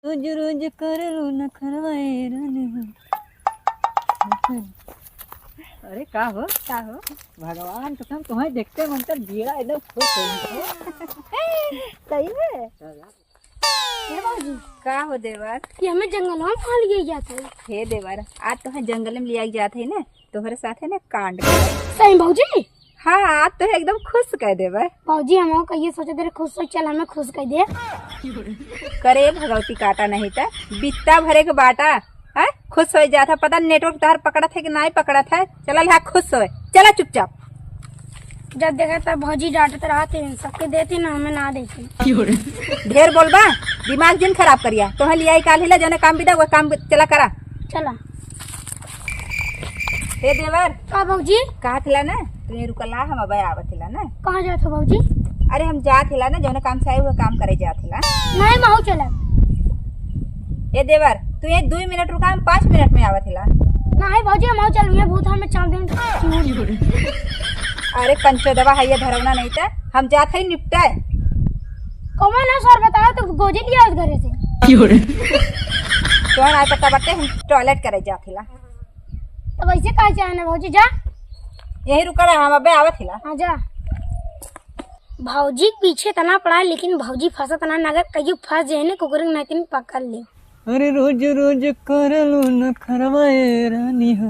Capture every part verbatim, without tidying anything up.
रोज रोज करलू नखरवा ए रानी हो। अरे का हो? का हो? भगवान कसम, तुम्हें देखते मन तो जीरा एकदम खुश हो गया। सही में? हे भौजी, का हो देवर? ये हमें जंगल में कहाँ लिए जात है? हे देवर, आज तुम्हें जंगल में लिया जात है ना, तोहरे साथ है ना कांड करे। सही भौजी? हाँ, आज तो एकदम खुश कर देबे। भौजी, हम कहिए सोचे तेरे खुश हो, चल हमें खुश कर दे। करे भगवती काटा नहीं त बित्ता भरे के बाटा, हैं? खुश हो जात है, पता नहीं नेटवर्क तोहर पकड़त है कि नहीं पकड़त है। चला ला खुश हो, चला चुपचाप। जब देखा तब भौजी डांटत रहत है, सबके देती ना, हमें ना देती। ढेर बोलबा, दिमाग जिन खराब करिया। तोहे लिया ही काल हिला, जौने काम बिदा, वो काम चला करा। चला। ए देवर। का भौजी? कहत हिला ना, तू ये रुकला, हम अबे आवत हिला ना। कहाँ जात हो भौजी? अरे हम जात हिला ना, जौने काम से आई हुए काम करे जात हिला। नहीं, महू चला। ए देवर, तू ये दो मिनट रुका, हम पाँच मिनट में आवत हिला। नहीं भौजी, महू चल, मैं भूत हमें चाप देंगे। अरे पंचो दवा है ये धरौना नहीं था, हम जात है निपटाए। कौन है सर, बताओ तो गोजी लिया उस घरे से। तोहर आए पता बाटे, हम टॉयलेट करे जात हिला। तो वैसे काहे चाहे ना भौजी, जा। यही रुका रहा, हम अबे आवत हिला। हाँ, जा। भौजी के पीछे तना पड़ा है, लेकिन भौजी फंसा तना नगर कहियो फंस जाए ने कुकुर नतिन पकड़ ले। अरे रोज रोज करलू नखरवा ए रानी हो।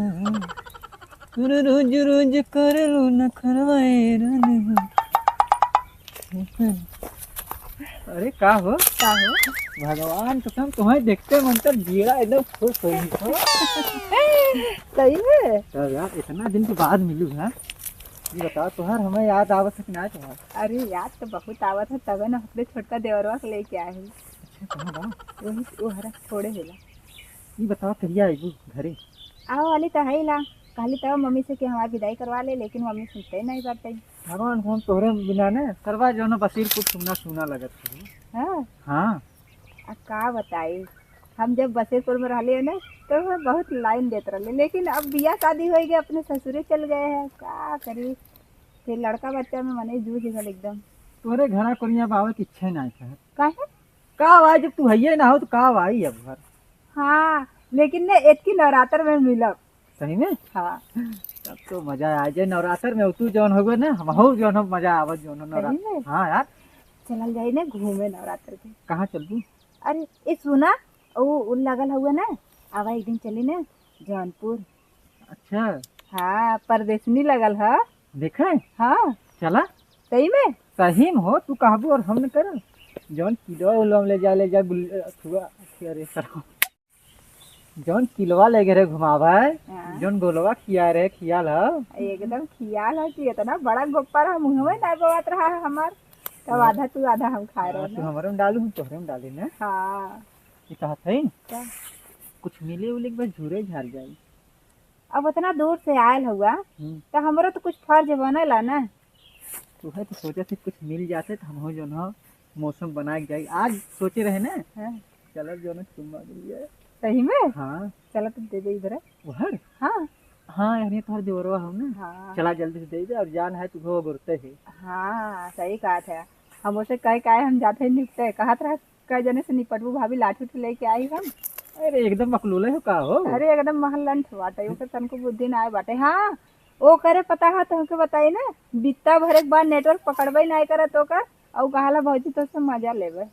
अरे रोज रोज करलू नखरवा ए रानी हो। अरे का हो? का हो? भगवान कसम, तुम्हें देखते मन तो जीरा एकदम खुश हो गई हो। सही में? तो यार, इतना दिन के बाद मिलू है। ये बताओ, तोहर हमें याद आवत है कि ना तोहर? अरे, याद तो बहुत आवत है, तबे ना अपने छोटका देवरवा के लेके आए हैं। अच्छा, कहाँ बा? वही, वो हरा छोड़े होला। ये बताओ, कहिया आइबू घरे? आओ वाली तो है ही ला। कहली तब मम्मी से कि हमार विदाई करवा ले, लेकिन मम्मी सुनते ही नहीं बाटे। भगवान, हम तोहरे बिना ने सरवा जौन बसीरपुर सुना सुना लगत है। हाँ। हाँ। आ का बताई, हम जब बसेरपुर में रहले है ना, तो हमें बहुत लाइन देत रहले, लेकिन अब बियाह शादी हो गए, अपने ससुरे चल गए हैं, का करी। फिर लड़का बच्चा में मने जूझ गल एकदम। तोरे घरा कोरिया बावे के इच्छा नहीं है। काहे? का बा, जब तू हइये ना हो तो का बा, आई अब घर। हाँ, लेकिन ने एतकी नवरात्र में मिलब। सही में? हाँ। तब तो मजा आ जाए नवरात्र में। तू जौन होगे ना, हमहू जौन हो, मजा आवत जौन हो नवरात्र। सही में? हाँ यार। चलल जाई ना घूमे नवरात्र के। कहाँ चलबू? अरे, ए सुना, उ, उ लगल हुआ ना, आवा एक दिन चली ना जौनपुर। अच्छा। हाँ, प्रदर्शनी लगल ह। देखे? हाँ। चला। सही में? सही में हो, तू कहबू और हम न करब। जौन किलो उलो ले जा, ले जा, गुल-, अथुआ, अरे सर। जौन किलवा ले गए रहे घुमावे, हाँ। जौन गोलवा खिया रहे, खियाल ह। एकदम खियाल ह कि इतना बड़ा गोप्पा रहा, मुँह में ना गवात रहा हमार। तब हाँ। आधा तू, आधा हम खाए हाँ, रहे तू ना। हमरे में डालू, हम तोहरे में डाली ना। हाँ। ये कहत है? का? कुछ मिले उले के बाद झूरे झार जाई। अब उतना दूर से आयल हुआ, हम्म। तो हमरो तो कुछ फर्ज बनेला ना। तू है तो सोचे थे कुछ मिल जाते तो हम हो जौन हो मौसम बना के जाई। आज सोचे रहे ना, हाँ। चलो जौन चुम्मा मिल जाए। सही में? हाँ। चलो तुम दे दे इधर। उधर? हाँ। हाँ, यार, ये तोहर देवरवा हो ना। हाँ। चला जल्दी से दे दे और जान है तू हो गुरते है। हाँ, सही कहत है। हम उसे कहे काहे हम जाते हैं निपटे, कहत रहा कई जने से निपटबू भाभी, लाठी उठी लेके आई हम। अरे एकदम मकलूले हो का हो? अरे एकदम महलंठ बाटे, ओकर तनको बुद्धि ना आए बाटे। हाँ, ओ करे पता है तोहके बताई ना, बित्ता भरे के बाद नेटवर्क पकड़बे ना करत ओकर, और कहाला भौजी तोसे मजा लेबे।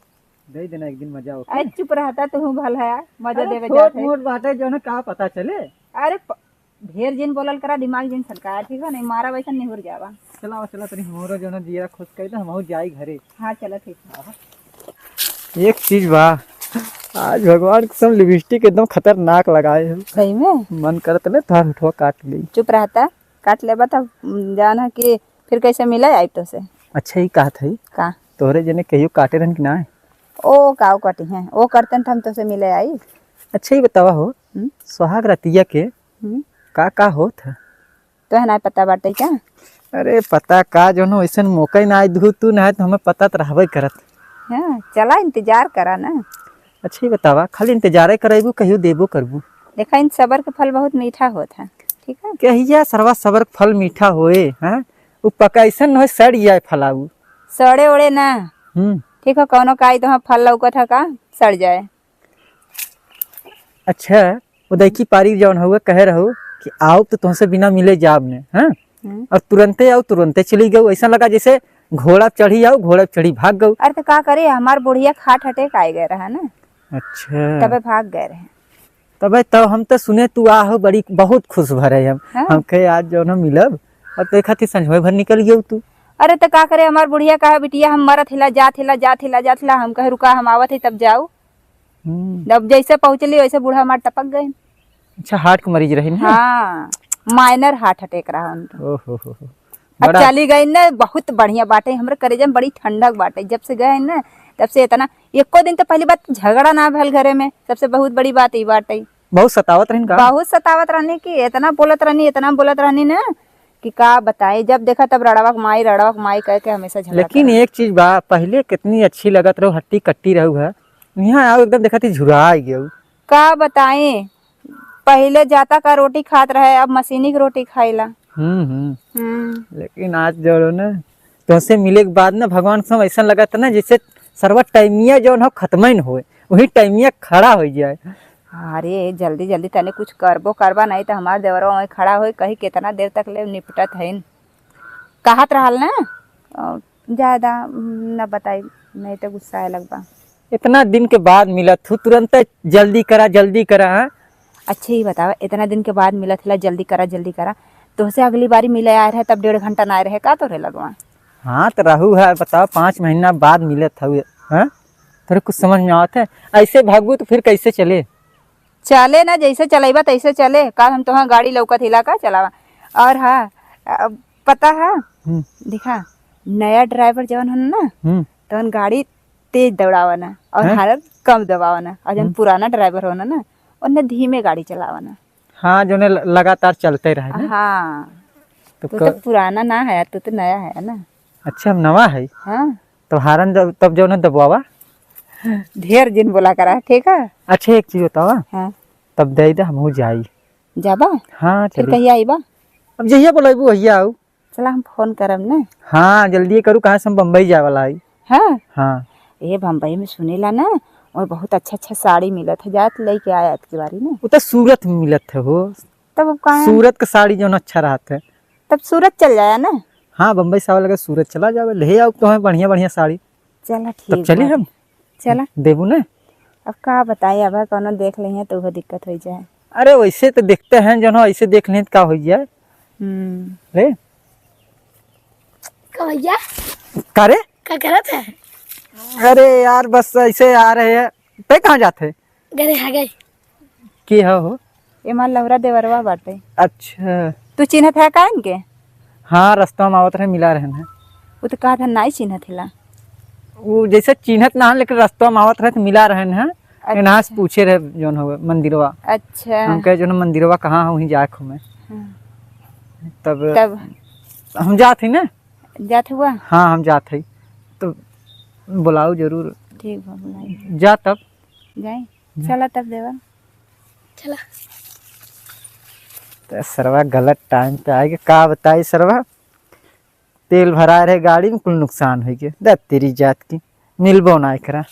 दे देना एक दिन मजा ओके। अरे चुप रहता तू भल है, मजा अरे देवे छोट जाते। मोट बाटे जो ना का पता चले। अरे प-, ढेर जिन बोलल करा, दिमाग जिन सनकाया, ठीक है? नहीं मारा वैसा निहुर जावा। चला, चला, तनी हमरो जौन जियरा खुश करी, तो हमहू जाई घरे। हाँ, चला, ठीक है। एक चीज बा, आज भगवान कसम लिपस्टिक एकदम खतरनाक लगाए हो। सही में? मन करत ले तोहार होठवा काट ली। चुप रहता, काट लेबा तब जान है कि फिर कैसे मिले आई तो से। अच्छा, ई कहत है, का? तोहरे जने कहियो काटे रहन कि ना? ओ, काव कटी हैं, ओ करतन तो हम तो से मिले आई। अच्छा, ई बतावा हो, हम्म? सुहाग रतिया के हम्म? का का होत है? तोहे नाय पता बाटे का? अरे पता का, जौन वैसन मौका ही ना आए, दू तू ना आए तो हमें पता तो रहबे करत। हाँ, चला इंतजार करा ना। अच्छा ही बतावा, खाली इंतजारे करेबू, कहियो देबो करबू? देखा, इन सबर के फल बहुत मीठा होत है, ठीक है? कहिया सरवा सबर के फल मीठा होए, हैं? उ पका ऐसन न होए, सड़ जाए फलाऊ। सड़े ओड़े ना। हम्म। ठीक है, कौनो काई तो हाँ फल लौकत है का, सड़ जाए। अच्छा, वो दैकी पारी जौन हउए कहे रहू कि आओ तो तुमसे बिना मिले जाब ने, हाँ? हम्म। और तुरंते आओ, तुरंते चली गऊ। ऐसा लगा जैसे घोड़ा चढ़ी आओ, घोड़ा चढ़ी भाग गऊ। अरे तो का करे, हमार बुढ़िया के heart attack आए गए रहा ना। अच्छा। तबे भाग गए रहे। तबे तो हम तो सुने तू आ हो, बड़ी बहुत खुश भरे हम। हाँ। हम कहे आज जौन हम मिलब, और तो खातिर संझवे भर निकल गऊ तू। अरे तो का करे, हमार बुढ़िया कहे, "बिटिया हम मरत हिला, जात हिला, जात हिला, जात हिला।" हम कहे, "रुका, हम आवत ही तब जाऊ।" हम्म। जब जैसे पहुँचली वैसे बूढ़ा हमार टपक गए। अच्छा, heart के मरीज रही ना? हाँ, minor heart attack रहा उनका। ओहो हो हो। अब बड़ा चली गई ना, बहुत बढ़िया बाटे, हमरे करेजा में बड़ी ठंडक बाटे। जब से गए ना, तब से इतना, एको दिन तो पहली बात झगड़ा ना भल घरे में, सबसे बहुत बड़ी बात ई बाटे। बहुत सतावत रहन का? बहुत सतावत रहनी कि इतना बोलत रहनी, इतना बोलत रहनी ना कि का बताई, जब देखा तब रड़वा के माई, रड़वा के माई कह के हमेशा झगड़ा लेकिन करे। एक चीज बा, पहले कितनी अच्छी लगत रहो, हट्टी कट्टी रहू है, यहाँ आओ एकदम देखा थी झुराई गयो। का बताई, पहले जाता का रोटी खात रहे, अब मशीनी की रोटी खाइला। हम्म, हम्म। हम्म। लेकिन आज जो ना, तुमसे मिले के बाद ना, भगवान से ऐसा लगत ना, जैसे सरवा टाइमिया जौन हो, खत्म ही न होए, वही टाइमिया खड़ा हो जाए। अरे, जल्दी जल्दी तने कुछ करबो करबा, नहीं तो हमार देवरवा वहीं खड़ा होई, कही, "कितना देर तक ले निपटत हईन?" कहत रहल ना, अ, ज्यादा, उम, न बताई, नहीं तो गुस्सा आए लगबा। इतना दिन के बाद मिलत हूँ, तुरंत जल्दी करा, जल्दी करा, हाँ? अच्छा, ये बतावा, इतना दिन के बाद मिलत हिला, जल्दी करा, जल्दी करा। तोहसे अगली बारी मिले आए रहे, तब डेढ़ घंटा ना आए रहे, का तोरे लगवा? हाँ, तो रहू है, बताओ, पाँच महीना बाद मिलत हऊ, हाँ? तोरे कुछ समझ में आवत है? ऐसे भागबू तो फिर कैसे चले? चले ना, जैसे चलेबा तैसे चले। काल हम तोहार गाड़ी लौकत हिला का चलावा। और हाँ, अ, पता है, हम्म। देखा, नया driver जवन हन ना, हम्म। तवन गाड़ी तेज दौड़ावा ना और हैं? horn कम दबावा ना। और जौन हम्म। पुराना driver हो ना, ना, उन्हें धीमे गाड़ी चलावा ना। हाँ, जौने ल-, लगातार चलते रहे ना। हाँ। तो तू क- तो पुराना ना है, तू तो नया है ना। अच्छा, हम नवा है। हाँ। तो horn जब, तब जौन दबवावा। ढेर जिन बोला करा, ठीक है? अच्छा, एक चीज बतावा। हाँ। तब दे दे, हमहू जाई। जाबा? हाँ, फिर चली। कहिया आईबा? अब जहिया बोलेबू, वहिया आऊ। चला, हम फोन करब ना। हाँ, जल्दी करू, कहाँ से हम बम्बई जाए वाला हई। हाँ? हाँ। ए, बम्बई में सुनेला ना, और बहुत अच्छा अच्छा साड़ी मिलत है, जात लेके आया आज के बारी ना। वो तो सूरत में मिलत है हो। तब अब कहाँ? सूरत का साड़ी जौन अच्छा रहत है। तब सूरत चल जाया ना। हाँ, बम्बई से आवे लगे सूरत चला जावे, ले आओ तो हमें बढ़िया बढ़िया साड़ी। चला, तब ठीक चली बात। हम। चला। देबू ना? अब का बताई, अब कौनो देख लेहे तो वो दिक्कत हो जाए। अरे, वैसे तो देखते हैं, जौन हो, ऐसे देख लें तो का हो जाए। हम्म। ले। का भैया? का रे? का करत है? अरे यार, बस ऐसे आ रहे हैं। तै कहाँ जात है? घरे आ गए। के ह हो? एमा लौरा देवरवा बाटे। अच्छा। तू चिन्हत है का इनके? हाँ, रस्ता में आवत रहे, मिला रहन है। वो तो कहा था, "नाई चिन्हत हिला।" वो जैसे चिन्हत ना है, लेकिन रस्ता में आवत रहे तो मिला रहन है। अच्छा। इनहा से पूछे रहे, जौन हो मंदिरवा। अच्छा। हम कहे, "जौन मंदिरवा कहाँ है, वहीं जाए घूमे।" हाँ। तब तब हम जात ही ना। जात हुआ? हाँ, हम जात ही। तो बुलाओ जरूर। ठीक बा, बुलाई। जा तब। जाए। जा। चला तब देवर। चला। त सरवा गलत टाइम पे आए के का बताई सरवा, तेल भरा रहे गाड़ी में, कुल नुकसान हो गया। दे तेरी जात की, मिलबो ना एकरा।